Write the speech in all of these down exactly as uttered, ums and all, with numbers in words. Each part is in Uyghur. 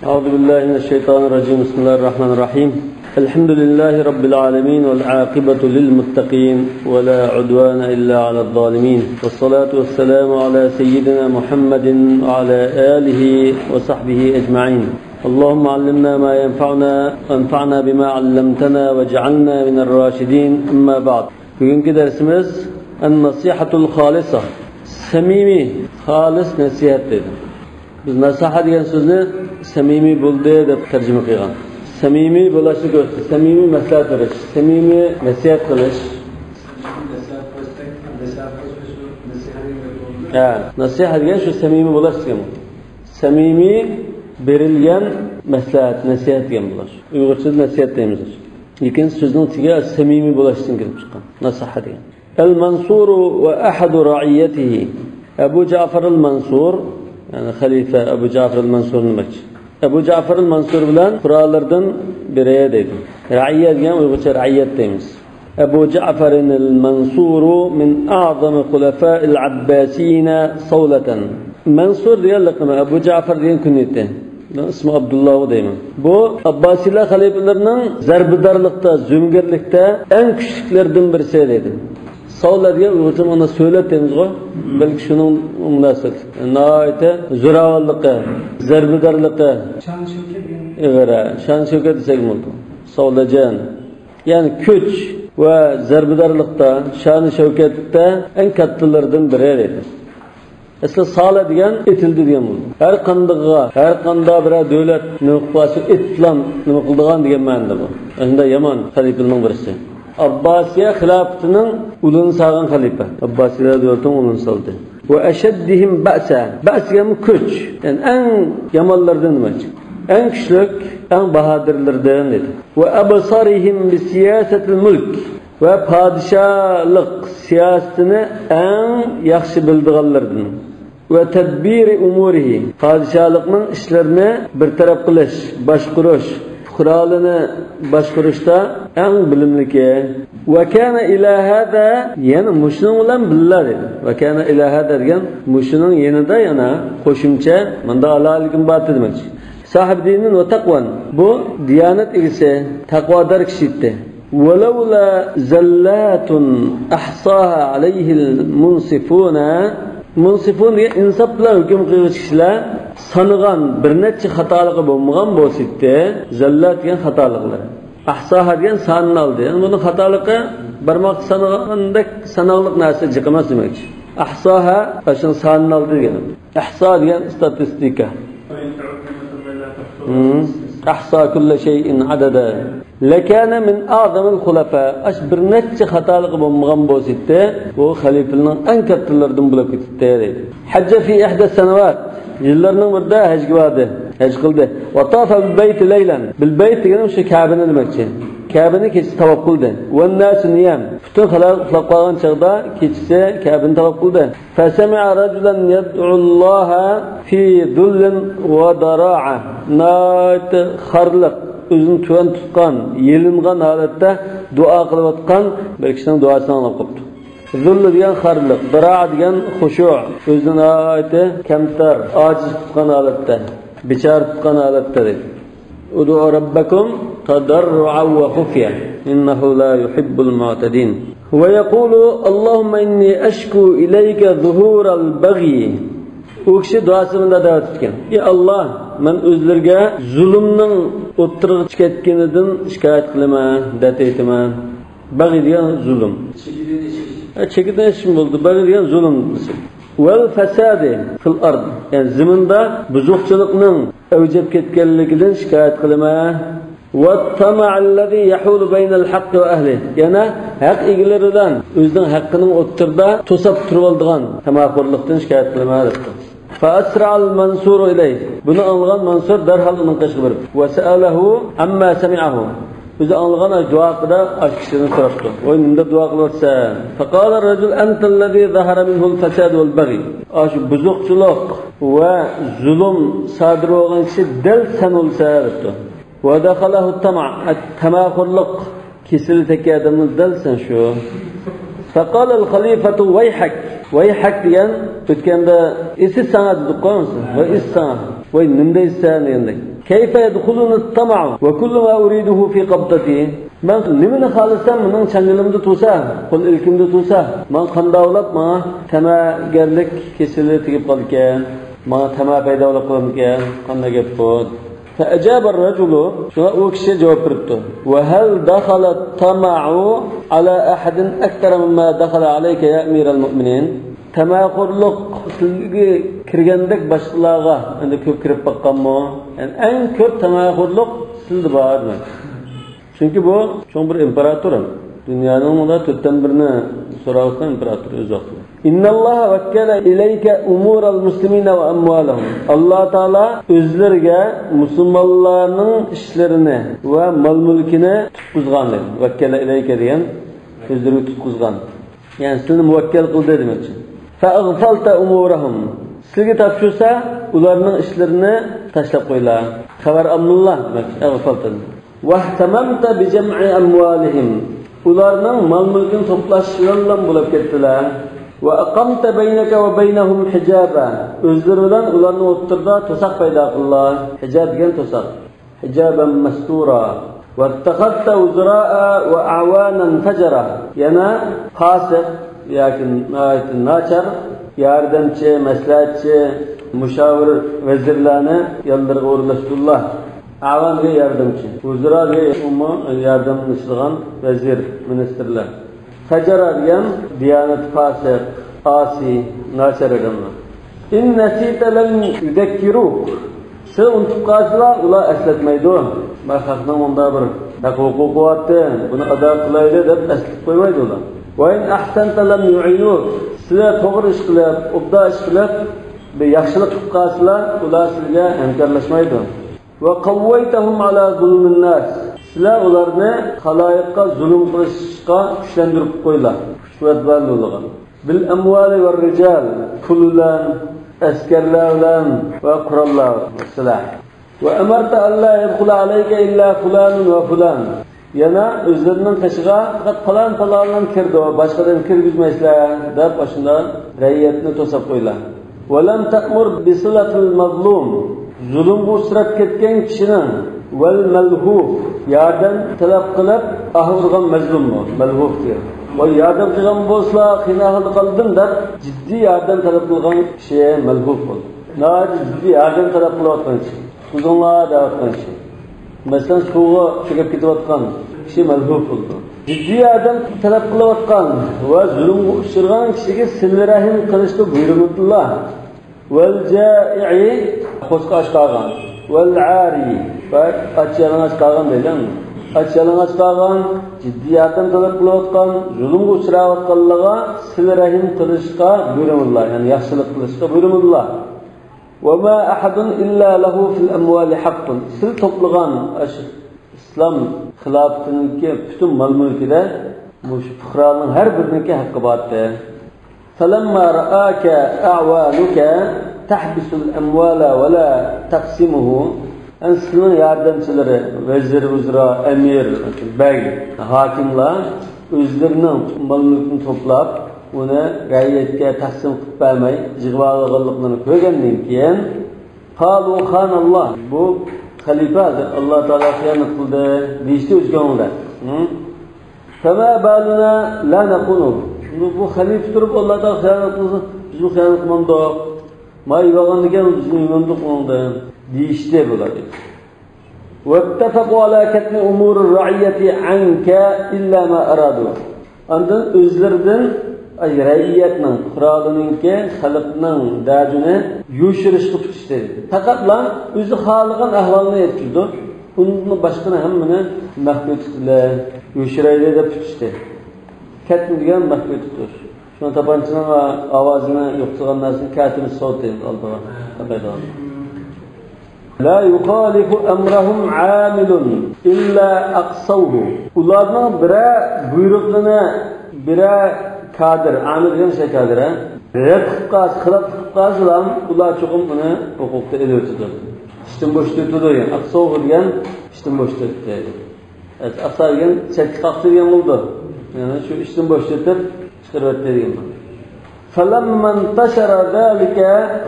أعوذ بالله من الشيطان الرجيم. بسم الله الرحمن الرحيم. الحمد لله رب العالمين، والعاقبة للمتقين، ولا عدوان إلا على الظالمين، والصلاة والسلام على سيدنا محمد وعلى آله وصحبه أجمعين. اللهم علمنا ما ينفعنا، وانفعنا بما علمتنا، واجعلنا من الراشدين. أما بعد. بۈگۈنكى دەرسىمىز النصيحة الخالصة، سەمىمىي، خالىس نەسىھەت دەيدۇ. بىز ناسىھەت دېگەن سۆزنى سەمىمىي بولدى دەپ تەرجىمە قىلغان. سەمىمىي بولۇشنى كۆرسىتىش، سەمىمىي مەسلىھەت بېرىش، سەمىمىي نەسىھەت قىلىش. ھە، ناسىھەت دېگەن شۇ سەمىمىي بولۇش دېگەن. سەمىمىي بېرىلگەن مەسلىھەت، نەسىھەت دېگەن بولۇش. ئۇيغۇرچىدا نەسىھەت دەيمىز. لېكىن سۆزنىڭ تېگى سەمىمىي بولۇشتىن كېلىپ چىققان. ناسىھەت دېگەن. المنصور وأحد رعيته. ئەبۇ جەئفەر ئەل مەنسۇر، يەنى خەلىپە ئەبۇ جەئفەر ئەل مەنسۇر دېمەكچى. ئەبۇ جەئفەر ئەل مەنسۇر بىلەن قۇرالىرىدىن بىرى دەيدۇ. رەئىيە دېگەن ئۇيغۇرچە رەئىيەت دەيمىز. أبو جعفر المنصور من أعظم خلفاء العباسيين صولة. مەنسۇر دېگەن لەقىمى، ئەبۇ جەئفەر دېگەن كۇنيىتى. ئىسمى ئابدۇللاھۇ دەيمەن. بۇ ئابباسىيلار خەلىپىلىرىنىڭ زەربىدارلىقتا، زۆڭگىرلىكتە ئەڭ كۈچلۈكلەردىن بىرسى دەيدۇ. ساۋلا دېگەن ئۇيغۇرچە مانا سۆلەت دەيمىزغۇ، بەلكى شۇنىڭ مۇناسىۋەتلىك. ناھايىتى زوراۋانلىقى، زەربىدارلىقى. شان شەۋكەت دېگەن. ئېغىر، ھە. شان شەۋكەت دېسەك بولىدۇ. ساۋلاجان. يەنى كۈچ ۋە زەربىدارلىقتا، شانۇ شەۋكەتتە ئەڭ كاتتىلىرىدىن بىرى دەيدۇ. ئەسلى سالە دېگەن ئېتىلدى دېگەن بولىدۇ. ھەر قاندىغا، ھەر قانداق بىرەر دۆلەت نېمە قىلىپ قالسا، ئېتىلام نېمە قىلىدىغان دېگەن مەنىدە بۇ. ئەندا يامان خەلىپىلەرنىڭ بىرسى. ئابباسىيە خىلاپىتىنىڭ ئۇلىنى سالغان خەلىپە. ئابباسىيلار دۆلىتىنىڭ ئۇلىنى سالدى. وأشدهم بأسا. بەس دېگەنمۇ كۈچ. يەنى ئەڭ يامانلىرىدىن دېمەكچى. ئەڭ كۈچلۈك، ئەڭ باھادىرلىرىدىن دېدى. وأبصرهم بسياسة الملك. ۋە پادىشاھلىق سىياسىتىنى ئەڭ ياخشى بىلىدىغانلىرىدىن. وتدبير أموره. پادىشاھلىقنىڭ ئىشلىرىنى بىر تەرەپ قىلىش، باشقۇرۇش، پۇقرالىرىنى باشقۇرۇشتا ئەڭ بىلىملىكى. وكان إلى هذا، يەنە مۇشۇنىڭ بىلەن بىللە دېدى. وكان إلى هذا دېگەن مۇشۇنىڭ يېنىدا يەنە قوشۇمچە مۇندا ئالاھىدىلىكىم بار دېمەكچى. صاحب دين وتقوى. بۇ دىيانەت ئىگىسى، تەقۋادار كىشى ئىدى. ولولا زلات أحصاها عليه المنصفون. مۇنسىفۇن دېگەن ئىنساپ بىلەن ھۆكۈم قىلغۇچى كىشىلەر سانىغان بىر نەچچە خاتالىقى بولمىغان بولسىدى، زەللات دېگەن خاتالىقلار. ئەھساھا دېگەن سانىنى ئالدى. يەنى بۇنىڭ خاتالىقى بارماقتا سانىغاندەك ساناقلىق نەرسە جىق ئەمەس دېمەكچى. ئەھساھا، ئاشۇنىڭ سانىنى ئالدى دېگەن. ئەھسا دېگەن ئىستاتىستىكا. مم. أحصى كل شيء عددا. لكان من أعظم الخلفاء. ئاش بىر نەچچە خاتالىقى بولمىغان بولسىدى، بۇ خەلىپىلەرنىڭ ئەڭ كاتتىلىرىدىن بولۇپ كېتىپتۇ دەيدۇ. حج في إحدى السنوات. يىللارنىڭ بىرىدە ھەجگە باردى، ھەج قىلدى. وطاف بالبيت ليلا. بالبيت دېگىنى شۇ كەبىنى دېمەكچى. كەبىنى كېچىسى تاۋاپ قىلدى. والناس نيام. پۈتۈن خەلق ئۇخلاپ قالغان چاغدا كېچىسى كەبىنى تاۋاپ قىلدى. فسمع رجلا يدعو الله في ذل وضراعة. ناھايىتى خارلىق، ئۆزىنى تۆۋەن تۇتقان، يېلىنغان ھالەتتە دۇئا قىلىۋاتقان بىر كىشىنىڭ دۇئاسىنى ئاڭلاپ قاپتۇ. زۇلل دېگەن خارلىق، دىراء دېگەن خۇشۇ، ئۆزىنى ناھايىتى كەمتەر، ئاجىز تۇتقان ھالەتتە، بىچارە تۇتقان ھالەتتە دەيدۇ. ادعوا ربكم تضرعا وخفية إنه لا يحب المعتدين. ويقول اللهم إني أشكو إليك ظهور البغي. ئۇ كىشى دۇئاسى مۇنداق دەۋاتىدىكەن: ئى ئاللا، مەن ئۆزلىرىگە زۇلۇمنىڭ ئوتتۇرىغا چىقىپ كەتكىنىدىن شىكايەت قىلىمەن، دەرد ئېيتىمەن. بەغي دېگەن زۇلۇم. ھە، چېكىدىن ئېشىشمۇ بولىدۇ. بەغي دېگەن زۇلۇم. والفساد في الأرض. يەنى زېمىندا بۇزۇقچىلىقنىڭ ئەۋج ئېلىپ كەتكەنلىكىدىن شىكايەت قىلىمەن. والطمع الذي يحول بين الحق وأهله. يەنە ھەق ئىگىلىرى بىلەن ئۆزىنىڭ ھەققىنىڭ ئوتتۇرىدا توساپ تۇرۇۋالىدىغان تاماخورلۇقتىن شىكايەت قىلىمەن دەپتۇ. فأسرع المنصور إليه. بۇنى ئاڭلىغان مەنسۇر دەرھال ئۇنىڭ قېشىغا بېرىپ، وسأله عما سمعه. ئۆزى ئاڭلىغان ئاشۇ دۇئا ھەققىدە ئاشۇ كىشىدىن سوراپتۇ. ۋاي، نېمىدەپ دۇئا قىلىۋاتىسەن؟ فقال الرجل أنت الذي ظهر منه الفساد والبغي. ئاشۇ بۇزۇقچىلىق ۋە زۇلۇم سادىر بولغان كىشى دەل سەن بولىسەن دەپتۇ. ودخله الطمع، تاماخورلۇق كېسىلى تەگكەن ئادەمنىڭ دەل سەن شۇ. فقال الخليفة ويحك. ۋەيھەك دېگەن ئۆتكەندە ئىسىت ساڭا دېدۇق قويمىسۇن. ۋاي ئىسىت ساڭا. ۋاي نېمە دەيسەن دېگەندەك. كيف يدخلني الطمع وكل ما أريده في قبضتي؟ مەن نېمىنى خالىسام، مېنىڭ چاڭگىلىمدا تۇرسا، قول ئىلكىمدە تۇرسا، ماڭا قانداقلاپ ماڭا تەمەگەرلىك كېسىلى تېگىپ قالىدىكەن، ماڭا تەمە پەيدا بولۇپ قالىدىكەن، قانداق گەپ بۇ؟ فأجاب الرجل، شۇڭا ئۇ كىشى جاۋاب بېرىپتۇ. وهل دخل الطمع على أحد أكثر مما دخل عليك يا أمير المؤمنين؟ تەمەخورلۇق سىزگە كىرگەندەك باشقىلارغا ئەمدى كۆپ كىرىپ باققانمۇ؟ يەنى ئەڭ كۆپ تەمەخورلۇق سىزدە بار دېمەك. چۈنكى بۇ چوڭ بىر ئىمپېراتور. دۇنيانىڭ مۇندا تۆتتىن بىرىنى سوراۋاتقان ئىمپېراتور ئۆز ۋاقتىدا. إن الله وكل إليك أمور المسلمين وأموالهم. ئاللا تائالا ئۆزلىرىگە مۇسۇلمانلارنىڭ ئىشلىرىنى ۋە مال-مۈلكىنى تۇتقۇزغان دەيدۇ. ۋەككەلە ئىلەيكە دېگەن ئۆزلىرىگە تۇتقۇزغان. يەنى سىلىنى مۇۋەككەل قىلدى دېمەكچى. فأغفلت أمورهم. سىلگە تاپشۇرسا، ئۇلارنىڭ ئىشلىرىنى تاشلاپ قويلا. خەۋەر ئالمىدىلا دېمەك، أغفلت. واهتممت بجمع أموالهم. ئۇلارنىڭ مال-مۈلكىنى توپلاش بىلەنلا بولۇپ كەتتىلە. وأقمت بينك وبينهم حجابا. ئۆزلىرى بىلەن ئۇلارنىڭ ئوتتۇرىدا توساق پەيدا قىللا. ھىجاب دېگەن توساق. حجابا مستورا. واتخذت وزراء وأعوانا فجرة. يەنە پاسىق ياكى ناھايىتى ناچار ياردەمچى، مەسلىھەتچى، مۇشاۋىر، ۋەزىرلەرنى يانلىرىغا ئورۇنلاشتۇرلا. ئەۋان دېگەن ياردەمچى. ۋۇزرا دېگەن ئۇمۇ ياردەملىشىدىغان ۋەزىر، مىنىستىرلار. فەجەرە دېگەن دىيانىتى پاسىق، ئاسىي، ناچار ئادەملەر. إن نسيت لم يذكروك. سىلى ئۇنتۇپ قالسىلا، ئۇلار ئەسلەتمەيدۇ. ما خەقنىڭ مۇندا بىر ھەق ھوقۇقى بارتى، بۇنى ئادا قىلايلى دەپ ئەسلىتىپ قويمايدۇ ئۇلار. وإن أحسنت لم يعينوك. سىلى توغرا ئىش قىلىپ، ئوبدان ئىش قىلىپ، بىر ياخشىلىق قىلىپ قالسىلا، ئۇلار سىلىگە ھەمكارلاشمايدۇ. وقويتهم على ظلم الناس. سىلەر ئۇلارنى خالايىققا زۇلۇم قىلىشقا كۈچلەندۈرۈپ قويلا. كۈچ-قۇۋۋەت بەرگىن ئۇلارغا. بالأموال والرجال. پۇل بىلەن، ئەسكەرلەر بىلەن ۋە قوراللار، سىلاھ. وأمرت ألا يدخل عليك إلا فلان وفلان. يەنە ئۆزلىرىنىڭ قېشىغا پەقەت پالان-پالانلار كىرىدۇ، باشقىلارنى كىرگۈزمەيسىلەر دەپ، ئاشۇنداق رەئىيەتنى توساپ قويلا. ولم تأمر بصلة المظلوم. زۇلۇمغا ئۇچراپ كەتكەن كىشىنىڭ، والملهوف، ياردەم تەلەپ قىلىپ ئاھ ئۇرغان مەزلۇممۇ، مەلھۇف دېگەن. ۋاي، ياردەم قىلغان بولسىلا، قىيىن ئەھۋالدا قالدىم دەپ، جىددىي ياردەم تەلەپ قىلغان كىشى مەلھۇف بولىدۇ. ناھايىتى جىددىي ياردەم تەلەپ قىلىۋاتقان كىشى. قۇتقۇزۇڭلار دەۋاتقان كىشى. مەسىلەن، سۇغا چۆكۈپ كېتىۋاتقان كىشى مەلھۇف بولىدۇ. جىددىي ياردەم تەلەپ قىلىۋاتقان ۋە زۇلۇمغا ئۇچرىغان كىشىگە سىلە رەھىم قىلىشقا بۇيرۇمىدىلا. والجائع، قورسىقى ئاچ قالغان. والعاري، ۋە ئاچ يالىڭاچ قالغان دەيدۇ. ئاچ يالىڭاچ قالغان، جىددىي ياردەم تەلەپ قىلىۋاتقان، زۇلۇمغا ئۇچراۋاتقانلارغا سىلە رەھىم قىلىشقا بۇيرۇمىدىلا، يەنى ياخشىلىق قىلىشقا بۇيرۇمىدىلا. وما أحد إلا له في الأموال حق. سىلى توپلىغان ئاشۇ ئىسلام خىلاپىتىنىڭكى پۈتۈن مال-مۈلكىدە مۇشۇ پۇقرانىڭ ھەر بىرىنىڭكى ھەققى بارتى. فلما رآك أعوانك تحبس الأموال ولا تقسمه. ئەنە سىلىنىڭ ياردەمچىلىرى، ۋەزىر، ۋۇزرا، ئەمىر، بەگ، ھاكىملار ئۆزلىرىنىڭ مال-مۈلكىنى توپلاپ، ئۇنى رەئىيەتكە تەقسىم قىلىپ بەرمەي يىغىۋالغانلىقلىرىنى كۆرگەندىن كېيىن، قالوا خان الله، بۇ خەلىپە ھازىر ئاللا تائالا خىيانەت قىلدى دېيىشتى ئۆز كۆڭلىدە. ھە؟ فما بالنا لا نخونه. بۇ، بۇ خەلىپە تۇرۇپ ئاللا تائالا خىيانەت قىلسا، بىزمۇ خىيانەت قىلمامدۇق؟ ما يېۋالغاندىكىن بىزمۇ يېمەمدۇق ئۇنىڭدىن دېيىشتى بۇلار. واتفقوا على كتم أمور الرعية عنك إلا ما أرادوا. ئاندىن ئۆزلىرىدىن، ئاي، رەئىيەتنىڭ، پۇقرالىرىنىڭكى، خەلقنىڭ دەردىنى يوشۇرۇشقا پۈتۈشتى. پەقەتلا ئۆزى خالىغان ئەھۋالنى يەتكۈزىدۇ. ئۇندىن باشقىنى ھەممىنى مەخپىي تۇتۇلە، يوشۇرايلى دەپ پۈتۈشتى. كەتمە دېگەن مەخپىي تۇتۇش. شۇڭا تاپانچىنىڭ ئاۋازىنى يوقىتىدىغان نەرسىنى كەتمە سوت دەيدۇ ئالدىغا. تاقايدىغان. لا يخالف أمرهم عامل إلا أقصوه. ئۇلارنىڭ بىرەر بۇيرۇقىنى بىرەر كادىر، ئامىل دېگەن شۇ كادىر، ھە؟ رەت قىلىپ قالسا، خىلاپلىق قىلىپ قالسىلا، ئۇلار چوقۇم ئۇنى ھوقۇقتا ئېلىۋېتىدۇ. ئىشتىن بوشىتىۋېتىدۇ دېگەن. ئەقسوغۇ دېگەن ئىشتىن بوشىتىۋېتىدۇ. ئەقسا دېگەن چەتكە قاقتى دېگەن بولىدۇ. يەنى شۇ ئىشتىن بوشىتىپ چىقىرىۋەتتى دېگەن مانا. فلما انتشر ذلك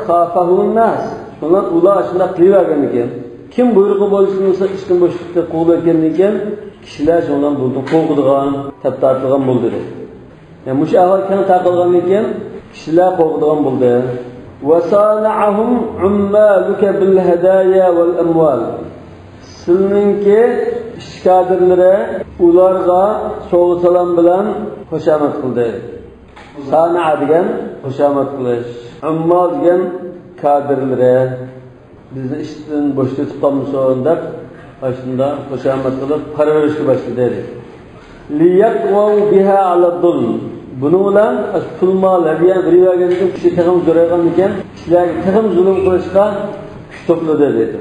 خافه الناس. شۇنىڭ ئۇلار شۇنداق قىلىۋەرگەندىكىن، كىم بۇيرۇقى بويسۇنمىسا، ئىشتىن بوشلۇقتا قوغلىۋەتكەندىن كېيىن، كىشىلەر شۇنىڭ بىلەن بۇنى قورقىدىغان، تەپ تارتىدىغان بولدى، دېدى. يەنى مۇشۇ ئەھۋال كەڭ تارقالغاندىن كېيىن، كىشىلەر قورقىدىغان بولدى. وصانعهم عمالك بالهدايا والأموال. سىلىنىڭكى ئىش كادىرلىرى ئۇلارغا سوۋغا-سالام بىلەن خۇشامەت قىلدى. سانە دېگەن خۇشامەت قىلىش، ئۇممال دېگەن كادىرلىرى. بىزنى ئىشتىن بوشىتىپ قالمىسۇن دەپ، ئاشۇنداق خۇشامەت قىلىپ، پارا بېرىشكە باشلىدى. ليقضوا بها على الظلم. بۇنىڭ بىلەن ئاشۇ پۇل-مال، ھەدىيە بېرىۋەرگەندىن كېيىن، كىشى تېخىمۇ زورايغاندىكىن، كىشىلەرگە تېخىمۇ زۇلۇم قىلىشقا كۈچ توپلىدى، دېدى.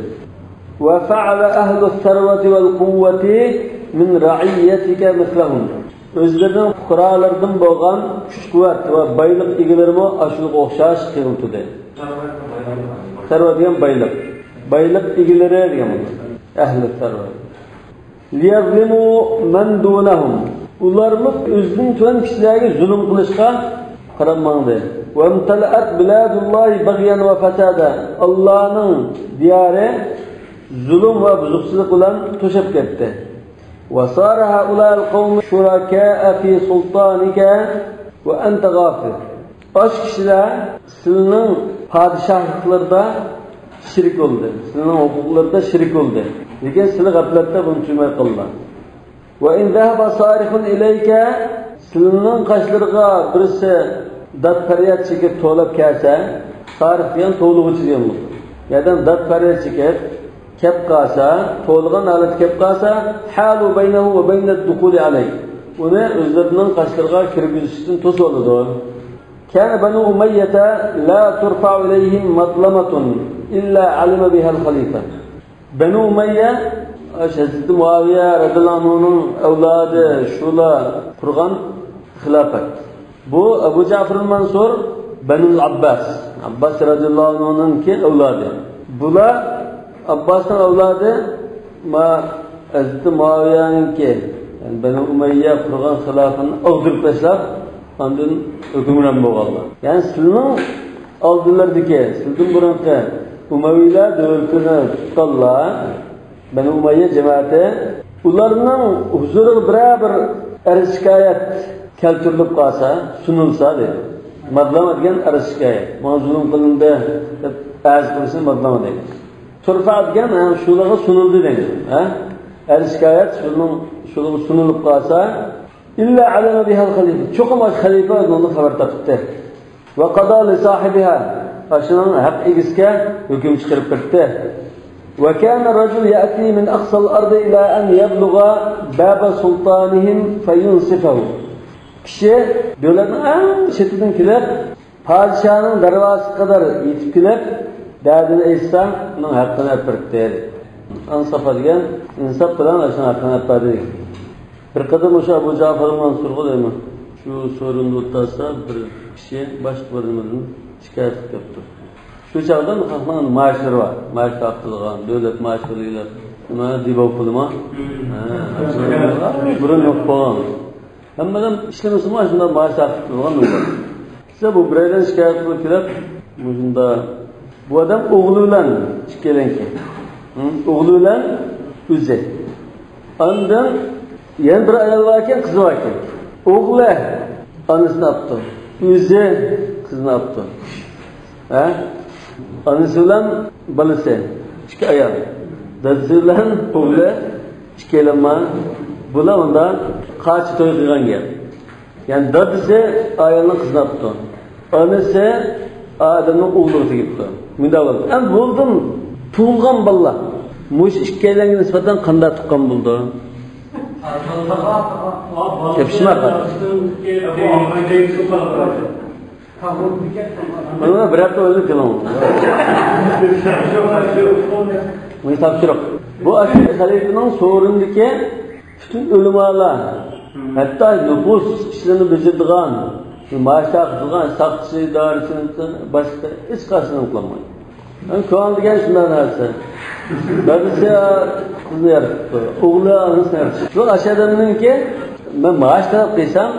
وفعل أهل الثروة والقوة من رعيتك مثلهم. ئۆزلىرىنىڭ پۇقرالىرىدىن بولغان كۈچ-قۇۋۋەت ۋە بايلىق ئىگىلىرىمۇ ئاشۇنىڭغا ئوخشاش قىلىۋاتىدۇ. سەرۋە دېگەن بايلىق. بايلىق ئىگىلىرى دېگەن بولىدۇ. ئەھلى سەرۋە. ليظلموا من دونهم. ئۇلارمۇ ئۆزىدىن تۆۋەن كىشىلەرگە زۇلۇم قىلىشقا قاراپ ماڭدى. وامتلأت بلاد الله بغيا وفسادا. ئاللانىڭ دىيارى زۇلۇم ۋە بۇزۇقچىلىق بىلەن توشۇپ كەتتى. وصار هؤلاء القوم شركاء في سلطانك وأنت غافل. ئاشۇ كىشىلەر سىلىنىڭ پادىشاھلىقلىرىدا شېرىك بولدى، سىلىنىڭ ھوقۇقلىرىدا شېرىك بولدى. لېكىن سىلى غەپلەتتە، بۇنى تۇيماي قالدىلا. وإن ذهب صارخ إليك، سىلىنىڭ قاشلىرىغا بىرسى داد-پەرياد چېكىپ توۋلاپ كەلسە، سارىخ دېگەن توۋلىغۇچى دېگەن بولىدۇ. يا ئادەم داد-پەرياد چېكىپ كەپ قالسا، توۋلىغان ھالەتتە كەپ قالسا، حالوا بينه وبين الدخول عليك. ئۇنى ئۆزلىرىنىڭ قاشلىرىغا كىرگۈزۈشتىن توسۇۋالىدۇ. كان بنو أمية لا ترفع إليهم مظلمة إلا علم بها الخليفة. بەنۇ ئۇمەييە، ئاشۇ ھەزرىتى مۇئاۋىيە رەزىياللاھۇ ئەنھۇنىڭ ئەۋلادى، شۇلار قۇرغان خىلاپەت. بۇ ئەبۇ جەفىر مەنسۇر بەنۇل ئابباس، ئابباس رەزىياللاھۇ ئەنھۇنىڭكى ئەۋلادى. بۇلار ئابباسنىڭ ئەۋلادى، ما، ھەزرىتى مۇئاۋىيەنىڭكى، يەنى بەنۇ ئۇمەييە قۇرغان خىلاپىتىنى ئاغدۇرۇپ تاشلاپ، ئاندىن ھۆكۈمران بولغانلار. يەنى سىلىنىڭ ئالدىلىرىدىكى، سىلىدىن بۇرۇنقى ئۇمەۋىيلەر دۆلىتىنى تۇتقانلار، بەنۇ ئۇمەييە جەمەتى، ئۇلارنىڭ ھۇزۇرىغا بىرەر بىر ئەرز-شىكايەت كەلتۈرۈلۈپ قالسا، سۇنۇلسا دەيدۇ. مەزلۇمە دېگەن ئەرز-شىكايەت. ماڭا زۇلۇم قىلىندى دەپ ئەرز قىلىشنى مەزلۇمە دەيدۇ. تۇرفە دېگەن، ھە، شۇلارغا سۇنۇلدى دەيدۇ. ھە؟ ئەرز-شىكايەت شۇنىڭ، شۇلارغا سۇنۇلۇپ قالسا، إلا علم بها الخليفة. چوقۇم ئاشۇ خەلىپە ئۇنىڭدىن خەۋەر تاپتى. وقضى لصاحبها. ئاشۇنىڭ ھەق ئىگىسىگە ھۆكۈم چىقىرىپ بەردى. وكان الرجل يأتي من أقصى الأرض إلى أن يبلغ باب سلطانهم فينصفه. كىشى دۆلەتنىڭ ئەڭ چېتىدىن كېلىپ، پادىشاھنىڭ دەرۋازىسىغا قەدەر يېتىپ كېلىپ، دەردىنى ئېيتسا، ئۇنىڭ ھەققىنى ئەپ بەردى. ئانسافا دېگەن ئىنساپ بىلەن ئاشۇنىڭ ھەققىنى ئەپ بەردى دېگەن. بىر قېتىم مۇشۇ ئەبۇ جەفەر مەنسۇرغا دەيمەن، شۇ سورۇندا ئولتۇرسا، بىر كىشى باشقا بىر نېمىدىن شىكايەت قىلىپ كەپتۇ. شۇ چاغدا خەقنىڭ مائاشلىرى بار، مائاش تارقىتىدىغان، دۆلەت مائاشلىرى دېگەنلەر، نېمە، دېباۋ پۇلىما؟ ھە، بۇرۇن يوق بولغان. ھەممىدىن ئىشلىمىسىمۇ، شۇنداق مائاش تارقىتىدىغان نېمە بار. دېسە، بۇ بىرەيلەن شىكايەت قىلىپ كېلىپ، مۇشۇنداق، بۇ ئادەم ئوغلى بىلەن ئىككىيلەنكەن. ھە؟ ئوغلى بىلەن ئۆزى. ئاندىن يەنە بىر ئايال باركەن، قىزى باركەن. ئوغلى ئانىسىنى ئاپتۇ. ئۆزى قىزىنى ئاپتۇ. ھە؟ ئانىسى بىلەن بالىسى، ئىككى ئايال. دادىسى بىلەن ئوغلى ئىككىيلەنما. بۇلار ئۇندا قاچا توي قىلغان گەپ. يەنى دادىسى ئايالنىڭ قىزىنى ئاپتۇ. ئانىسى ئادەمنىڭ ئوغلىغا تېگىپتۇ. مۇنداق بولدى. ئەمدى بولدىم، تۇغۇلغان بالىلار مۇشۇ ئىككىيلەنگە نىسبەتەن قانداق تۇغقان بولىدۇ؟ تېپىشماق. مانا بىر ھەپتە ئۆزۈپ كېلىڭ. بۇ تاپشۇرۇق. بۇ ئاشۇ خەلىپىنىڭ سورۇنىدىكى پۈتۈن ئۆلىمالار، ھەتتا نوپۇس ئىشلىرىنى بېجىرىدىغان، مائاش تارقىتىدىغان ساقچى ئىدارىسى، باشقا ھېچقايسىسى قىلالمايدۇ. يەنى كۆڭۈل دېگەن شۇنداق نەرسە. دادىسى قىزنى يارىتىپتۇ، ئوغلى ئانىسىنى يارىتىپتۇ. شۇ ئاشۇ ئادەمنىڭكى، مەن مائاش تەلەپ قىلسام،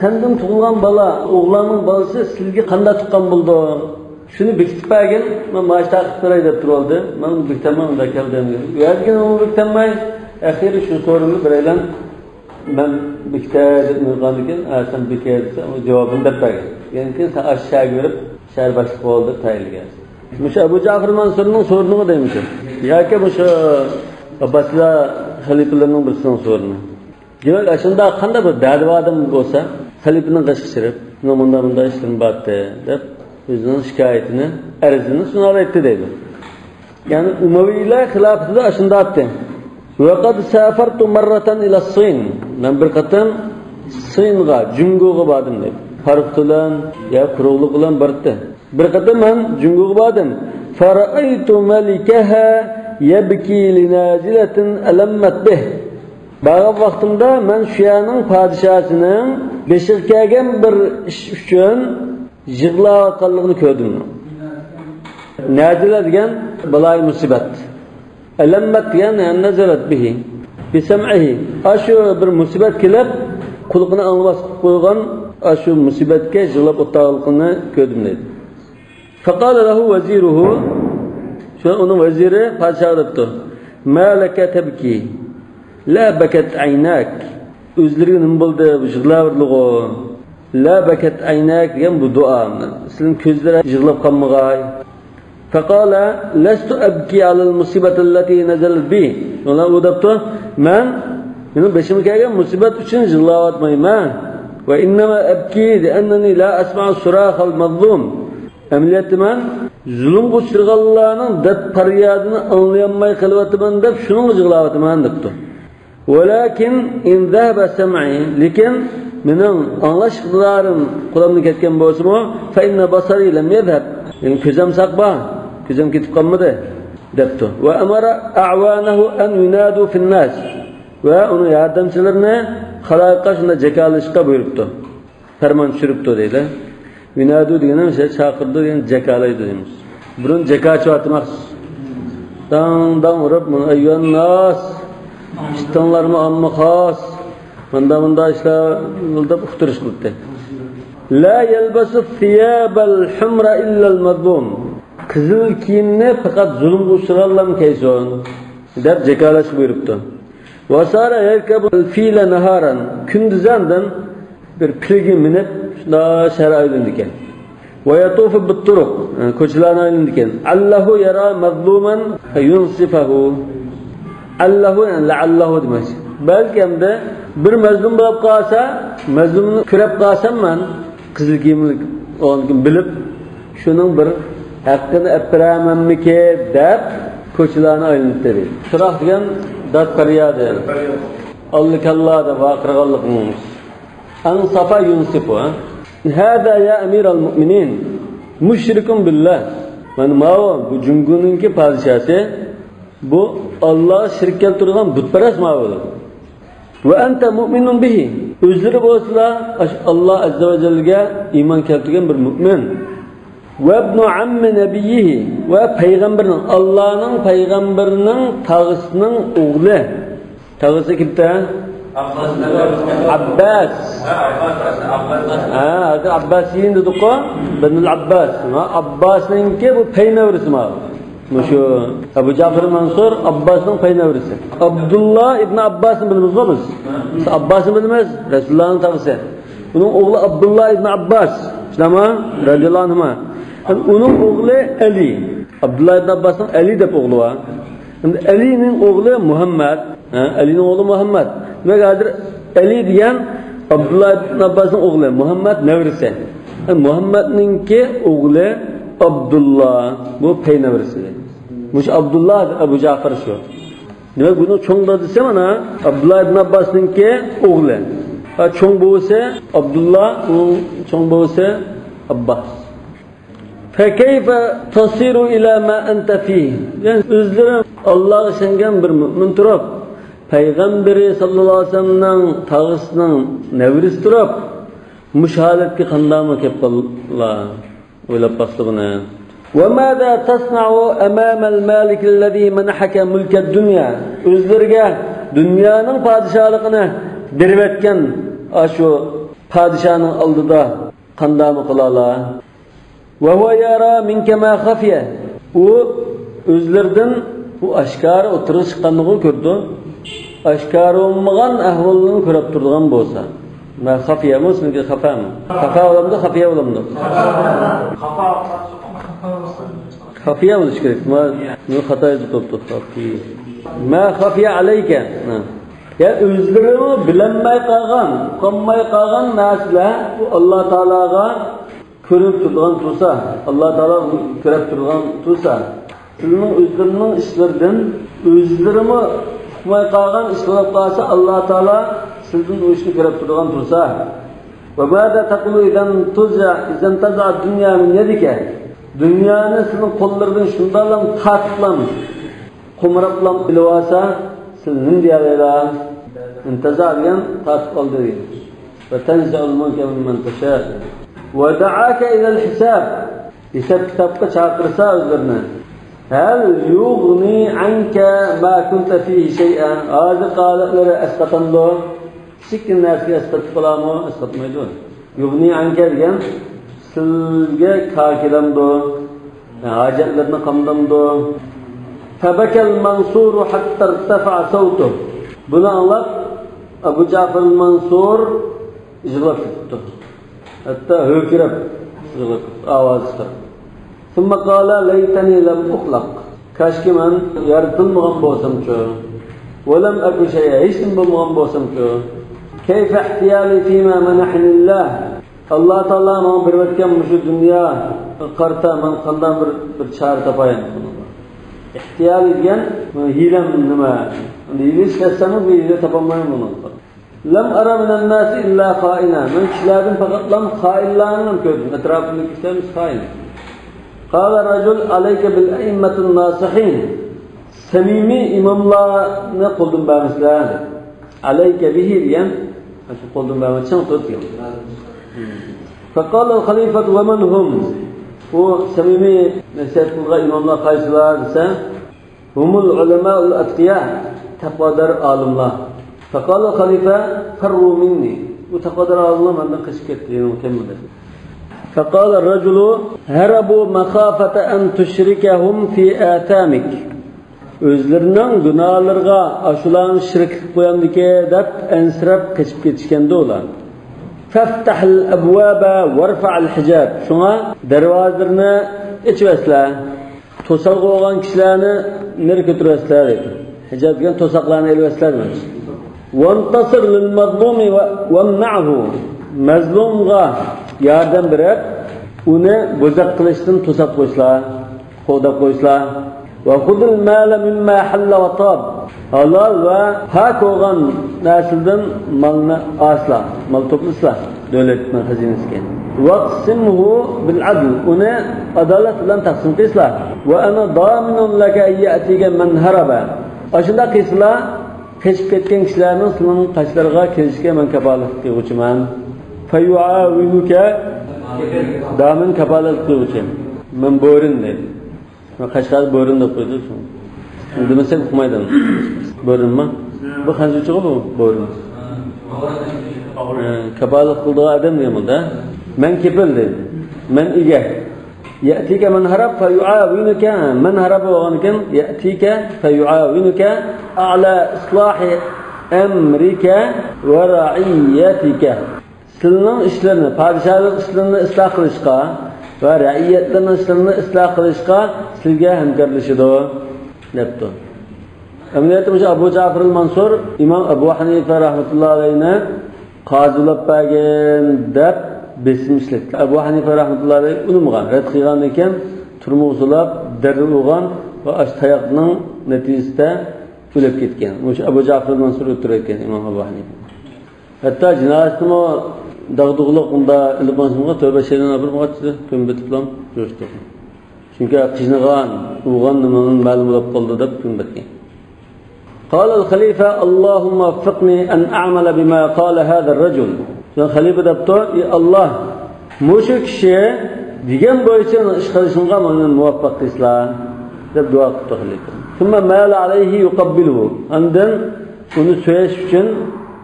سەندىن تۇغۇلغان بالا، ئوغلاننىڭ بالىسى سىلىگە قانداق تۇغقان بولىدۇ؟ شۇنى بېكىتىپ بەرگىن، مەن مانا شۇنداق قىلىپ بېرەي دەپ تۇرۇۋالدى. مەن بېكىتەلمەي ئۇنداق كەلدىم. يەتكىن ئۇمۇ بېكىتەلمەي، ئەخىرى شۇ سورۇننى بىرەيلەن مەن بېكىتەي دەپ نۇرغاندىكىن، ھە، سەن بېكىت دېسە، ئۇ جاۋابىنى دەپ بەرگەن. يەنى كېيىن سەن ئاشۇ شەھەرگە بېرىپ، شەھەر باشلىقى بول دەپ تەيىنلىگەن. مۇشۇ ئەبۇ جەفەر مەنسۇرنىڭ سورۇنىغا دەيمىشۇ. ياكى مۇشۇ ئابباسىلار خەلىپىلىرىنىڭ بىرسىنىڭ سورۇنى. دېمەك، ئاشۇنداق قانداق بىر دەردى بار ئادەم بولسا، خەلىپىنىڭ قېشىغا چىرىپ، مانا مۇنداق، مۇنداق ئىشلىرىم بارتى، دەپ ئۆزىنىڭ شىكايىتىنى، ئەرزىنى سۇنالايتتى دەيدۇ. يەنى ئۇمەۋىيلەر خىلاپىتىدە ئاشۇنداق ئەتتى. ۋەقەد سافەرتۇ مەررەتەن ئىلە سىن. مەن بىر قېتىم سىنغا، جۇڭگوغا باردىم دەيدۇ. پارخود بىلەن يا قۇرۇقلۇق بىلەن بارتتى. بىر قېتىم مەن جۇڭگوغا باردىم. فەرەئەيتۇ مەلىكەھا يەبكى لىنازىلەتىن ئەلەممەت بىھ. بارغان ۋاقتىمدا مەن شۇ يەرنىڭ پادىشاھىنىڭ بېشىغا كەلگەن بىر ئىش ئۈچۈن يىغلاۋاتقانلىقىنى كۆردۈم. نازىلە دېگەن بالايىمۇسىبەت. ئەلەممەت دېگەن نەزەلەت بىھى، بىسەمئىھى. ئاشۇ بىر مۇسىبەت كېلىپ، قۇلىقىنى ئاڭلىماس قىلىپ قويغان ئاشۇ مۇسىبەتكە يىغلاپ ئولتۇرغانلىقىنى كۆردۈم دەيدۇ. فقال له وزيره، شۇ ئۇنىڭ ۋەزىرى پادىشاھقا دەپتۇ، ما لك تبكي؟ لا بكت عيناك. ئۆزلىرىگە نېمە بولدى؟ يىغلاۋېرىلىغۇ. لا بكت عيناك دېگەن بۇ دۇئا. سېنىڭ كۆزلىرىڭ يىغلاپ قالمىغاي. فقال لست أبكي على المصيبة التي نزلت بي. ئۇ دەپتۇ، مەن، مېنىڭ بېشىمغا كەلگەن مۇسىبەت ئۈچۈن يىغلاۋاتمايمەن. وإنما أبكي لأنني لا أسمع صراخ المظلوم. ئەمەلىيەتتە مەن زۇلۇمغا ئۇچرىغانلارنىڭ دەرد پەريادىنى ئاڭلىيالماي قېلىۋاتىمەن دەپ شۇنىڭغا يىغلاۋاتىمەن دەپتۇ. ولكن إن ذهب سمعي، لېكىن مېنىڭ ئاڭلاش ئىقتىدارىم قولۇمدىن كەتكەن بولسىمۇ، فإن بصري لم يذهب، يەنى كۆزۈم ساق بار، كۆزۈم كېتىپ قالمىدى دەپتۇ. وأمر أعوانه أن ينادوا في الناس، ۋە ئۇنىڭ ياردەمچىلىرىنى خەلققە شۇنداق جاكارلىشقا بۇيرۇپتۇ. پەرمان چۈشۈرۈپتۇ دەيدۇ. يۇنادۇ دېگىنى مۇشۇ چاقىرىدۇ دېگەن، جاكالايدۇ دەيمىز. بۇرۇن جاكا چېۋەتمەكچى. داڭ داڭ ئۇرۇپ، مانا، ئەييۇھەنناس، ئىشىتىڭلارمۇ ئامما خاس، مۇندا مۇندا ئىشلار دەپ ئۇقتۇرۇش قىلاتتى. لا يلبس الثياب الحمر إلا المظلوم. قىزىل كىيىمنى پەقەت زۇلۇمغا ئۇچرىغانلارمۇ كىيسۇن دەپ جاكالاشقا بۇيرۇپتۇ. وصار يركب الفيل نهارا، كۈندۈزى ئاندىن بىر پىلگە مىنىپ، شۇنداق شەھەر ئايلىنىدىكەن. ويطوف بالطرق، كوچىلارنى ئايلىنىدىكەن. لعله يرى مظلوما فينصفه. لعله، يەنى لعله دېمەكچى. بەلكىمدە بىر مەزلۇم بولۇپ قالسا، مەزلۇمنى كۆرۈپ قالسام مەن، قىزىل كىيىملىك بولغاندىكىن بىلىپ، شۇنىڭ بىر ھەققىنى ئەپ بېرەرمەنمىكى دەپ كوچىلارنى ئايلىنىپ بېرىدۇ. سۇراخ دېگەن داد پەريادى. ئاللا كاللا دەپ ۋارقىرىغانلىقىمىز. أنصف ينصف، ھە؟ هذا يا أمير المؤمنين مشرك بالله. مانا ماۋۇ، بۇ جۇڭگونىڭكى پادىشاھى، بۇ ئاللاغا شېرىك كەلتۈرىدىغان بۇتپەرەس ماۋۇ. وأنت مؤمن به. ئۆزلىرى بولسىلا ئاشۇ ئاللا ئەززە ۋە جەللىگە ئىمان كەلتۈرگەن بىر مۇئمىن. وابن عم نبيه، ۋە پەيغەمبىرنىڭ، ئاللانىڭ پەيغەمبىرىنىڭ تاغىسىنىڭ ئوغلى. تاغىسى كىمتە؟ ئابباس. ھە، ھازىر ئابباسىين دېدۇققۇ. بىنۇل ئابباس. ھە، ئابباسنىڭكى بۇ پەي نەۋرىسى ماۋۇ. مۇشۇ ئەبۇ جەفەر مەنسۇر ئابباسنىڭ پەي نەۋرىسى. ئابدۇللا ئىبن ئابباسنى بىلىمىزغۇ بىز؟ بىز ئابباسنى بىلىمىز، رەسۇلۇللانىڭ تاغىسى. ئۇنىڭ ئوغلى ئابدۇللا ئىبن ئابباس، شۇنداقمۇ؟ رەزىياللاھۇ ئەنھۇما. ئۇنىڭ ئوغلى ئەلى. ئابدۇللا ئىبن ئابباسنىڭ ئەلى دەپ ئوغلى بار. ئەمدى ئەلىنىڭ ئوغلى مۇھەممەد. ھە، ئەلىنىڭ ئوغلى مۇھەممەد. دېمەك، ھازىر ئەلى دېگەن ئابدۇللا ئىبن ئابباسنىڭ ئوغلى، مۇھەممەد نەۋرىسى. ھە، مۇھەممەدنىڭكى ئوغلى ئابدۇللا، بۇ پەي نەۋرىسى. مۇشۇ ئابدۇللا ئەبۇ جەفەر شۇ. دېمەك، بۇنىڭ چوڭ دادىسى مانا ئابدۇللا ئىبن ئابباسنىڭكى ئوغلى. ھە، چوڭ بوۋىسى ئابدۇللا، ئۇنىڭ چوڭ بوۋىسى ئابباس. فكيف تصير إلى ما أنت فيه؟ يەنى ئۆزلىرى ئاللاغا ئىشەنگەن بىر مۇئمىن تۇرۇپ، پەيغەمبىرى ساللاللاھۇ ئەلەيھى ۋەسەللەمنىڭ تاغىسىنىڭ نەۋرىسى تۇرۇپ، مۇشۇ ھالەتكە قانداقمۇ كېلىپ قالدىلا، ئويلاپ باقسىغىنە. وماذا تصنع أمام المالك الذي منحك ملك الدنيا؟ ئۆزلىرىگە دۇنيانىڭ پادىشاھلىقىنى بېرىۋەتكەن ئاشۇ پادىشاھنىڭ ئالدىدا قانداقمۇ قىلالا؟ وهو يرى منك ما خفي. ئۇ ئۆزلىرىدىن ئۇ ئاشكارا ئوتتۇرىغا چىققاننىغۇ كۆرىدۇ. ئاشكارا بولمىغان ئەھۋاللىرىنى كۆرۈپ تۇرىدىغان بولسا. ما خفي مۇ، سىزنىڭكى خفا مۇ؟ خفا بولامدۇ، خفيا بولامدۇ؟ خفا بولۇشى كېرەك. ما، بۇ خاتا يېزىپ قويۇپتۇ. خفي. ما خفي عليك. ھە. يا ئۆزلىرىمۇ بىلەلمەي قالغان، ئۇقالماي قالغان نەرسىلەر بۇ ئاللا تائالاغا كۆرۈنۈپ تۇرىدىغان تۇرسا، ئاللا تائالا كۆرۈپ تۇرىدىغان تۇرسا، سىلىنىڭ ئۆزلىرىنىڭ ئىشلىرىدىن ئۆزلىرىمۇ ئۇقماي قالغان ئىش بولۇپ قالسا، ئاللا تائالا سىلىدىن ئۇ ئىشنى كۆرۈپ تۇرىدىغان تۇرسا. وماذا تقول إذا انتزع، إذا انتزع الدنيا من يدك؟ دۇنيانى سىلىنىڭ قوللىرىدىن شۇنداقلا تارتىپلا قومۇراپلا ئېلىۋالسا، سىز نېمە دېيەلەيلا؟ انتزع دېگەن تارتىپ ئالدى دېگەن. وتنزع الملك ممن تشاء. ودعاك إلى الحساب. ھېساب كىتابقا چاقىرسا ئۆزلىرىنى. هل يغني عنك ما كنت فيه شيئا؟ ھازىرقى ھالەتلىرى ئەسقاتامدۇ؟ كىچىككىنە نەرسىگە ئەسقاتىپ قالامۇ؟ ئەسقاتمايدۇ. يغني عنك دېگەن سىزگە كاكىلامدۇ؟ ھاجەتلىرىنى قامدامدۇ؟ فبكى المنصور حتى ارتفع صوته. بۇنى ئاڭلاپ، ئەبۇ جەفەر مەنسۇر يىغلاپ كېتىپتۇ. ھەتتا ھۆركىرەپ يىغلاپ كېتىپتۇ، ئاۋازى چىقىرىپ. ثم قال ليتني لم أخلق. كاشكى مەن يارىتىلمىغان بولسامچۇ. ولم أك شيئا، ھېچنېمە بولمىغان بولسامچۇ. كيف احتيالي فيما منحني الله؟ ئاللا تائالا ماڭا بېرىۋەتكەن مۇشۇ دۇنياغا قارىتا مەن قانداق بىر، بىر چارە تاپايىن؟ ئىھتىيال دېگەن ھىيلەم نېمە؟ ھىيلە ئىشلەتسەممۇ بىر ھىيلە تاپالمايمەن بۇنىڭغا. لم أر من الناس إلا خائنا. مەن كىشىلەردىن پەقەتلا خائىنلارنى كۆردۈم. ئەتراپىمدىكى كىشىلەر خائىن. قال الرجل عليك بالأئمة الناصحين. سەمىمىي ئىماملارنى قولدىن بەرمىسىلەر. عليك به دېگەن، شۇ قولدىن بەرمە، چىڭ تۇت دېگەن. فقال الخليفة ومن هم؟ ئۇ سەمىمىي نەسىھەت قىلغان ئىماملار قايسىلار دېسە، هم العلماء الأتقياء، تەقۋادار ئالىملار. فقال الخليفة فروا مني. ئۇ تەقۋادار ئالىملار مەندىن قېچىپ كەتتى، يېنىمغا كەلمىدى. فقال الرجل هربوا مخافة أن تشركهم في آثامك. ئۆزلىرىنىڭ گۇناھلىرىغا ئاشۇلارنى شېرىك قىلىپ قويامدىكى دەپ ئەنسىرەپ قېچىپ كېتىشكەندۇ ئۇلار. فافتح الأبواب وارفع الحجاب. شۇڭا دەرۋازىلىرىنى ئېچىۋەتسىلە. توسالغۇ بولغان كىشىلەرنى نېرى كۆتۈرۈۋەتسىلە دەيدۇ. ھىجاب دېگەن توساقلارنى ئېلىۋەتسىلە دېمەكچى. وانتصر للمظلوم و-، وامنعه. مەزلۇمغا ياردەم بېرىپ، ئۇنى بوزەك قىلىشتىن توساپ قويسىلا، قوغداپ قويسىلا. وخذ المال مما حل وطاب. ھالال ۋە پاك بولغان نەرسىدىن مالنى ئالسىلا، مال توپلىسىلا دۆلەتنىڭ خەزىنىسىگە. واقسمه بالعدل. ئۇنى ئادالەت بىلەن تەقسىم قىلسىلا. وأنا ضامن لك أن يأتيك من هرب. ئاشۇنداق قىلسىلا، قېچىپ كەتكەن كىشىلەرنىڭ سېنىڭ قاچلىرىغا كېلىشىگە مەن كاپالەتلىك قىلغۇچىمەن. فيعاونك، دامىن كاپالەتلىك قىلغۇچى. مەن بورىن دەيدۇ. قەشقەردە بورىن دەپ قويىدۇ. دېمىسەك ئۇقمايدۇ. بورىنما؟ بۇ خەنزۇچىغۇ بۇ بورىن. ئە، كاپالەت قىلىدىغان ئادەم دېگەن بۇندا. مەن كېپىل دەيدۇ. مەن ئىگە. يأتيك من هرب فيعاونك، من هرب بولغانىكەن، يأتيك فيعاونك على إصلاح أمرك ورعيتك. سىلىنىڭ ئىشلىرىنى، پادىشاھلىق ئىشلىرىنى ئىسلاھ قىلىشقا ۋە رەئىيەتلەرنىڭ ئىشلىرىنى ئىسلاھ قىلىشقا سىلگە ھەمكارلىشىدۇ، دەپتۇ. ئەمەلىيەتتە مۇشۇ ئەبۇ جەفەر مەنسۇر ئىمام ئەبۇ ھەنىفە رەھمەتۇللا ئەلەيھنى قازى بولۇپ بەرگىن دەپ بېسىم ئىشلەتكەن. ئەبۇ ھەنىفە رەھمەتۇللا ئەلەيھ ئۇنىمىغان، رەت قىلغاندىن كېيىن تۈرمىگە سولاپ، دەررى ئۇرغان ۋە ئاشۇ تاياقنىڭ نەتىجىسىدە ئۆلۈپ كەتكەن. مۇشۇ ئەبۇ جەفەر مەنسۇر ئۆلتۈرۈۋەتكەن ئىمام ئەبۇ ھەنىفە. ھەتتا جىنايەتنىمۇ داغدۇغىلىق ئۇندا ئېلىپ ماڭسىمغا تۆبە شەيتان ئاپىرىپ ماڭاتتى، كۆمۈۋېتىپلا جوشتۇق. چۈنكى قىينىغان، ئۇرغان نېمىڭ مەلۇم بولۇپ قالدى دەپ كۆمۈۋەتكەن. قال الخليفة اللهم وفقني أن أعمل بما قال هذا الرجل. شۇڭا خەلىپە دەپتۇ، ئى ئاللا، مۇشۇ كىشى دېگەن بويىچە ئىش قىلىشىمغا مېنى مۇۋەپپەق قىلسىلا، دەپ دۇئا قىپتۇ خەلىپە. ثم مال عليه يقبله. ئاندىن ئۇنى سۆيۈش ئۈچۈن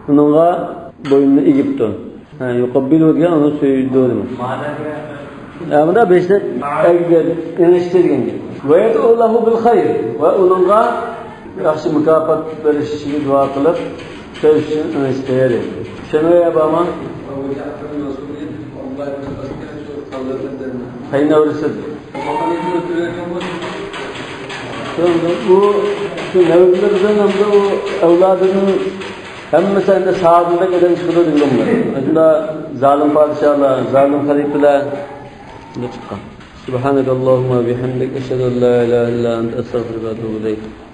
ئۇنىڭغا بوينىنى ئېگىپتۇ. ھە، يقبله دېگەن ئۇنى سۆيىدۇ دېمەك. ئەمدى بېشىنى ئەگدى، ئېڭىشتى دېگەن گەپ. ۋە يەدئۇ لەھۇ بىل خەير. ۋە ئۇنىڭغا ياخشى مۇكاپات بېرىشىگە دۇئا قىلىپ، سۆز ئۈچۈن ئېڭىشتى دېدى. چۈشەنمەي بارمۇ؟ قەينەۋرىسى. بۇ شۇ نەۋرىلىرىدىن ھەمدە ئۇ ئەۋلادىنىڭ ھەممىسى ئەمدى سادىلدەك ئادەم چىقىدۇ دېگىلى بولمايدۇ. شۇنداق زالىم پادىشاھلار، زالىم خەلىپىلەر شۇنداق چىققان. سبحانك اللهم وبحمدك، أشهد أن لا إله إلا أنت، أستغفرك وأتوب إليك.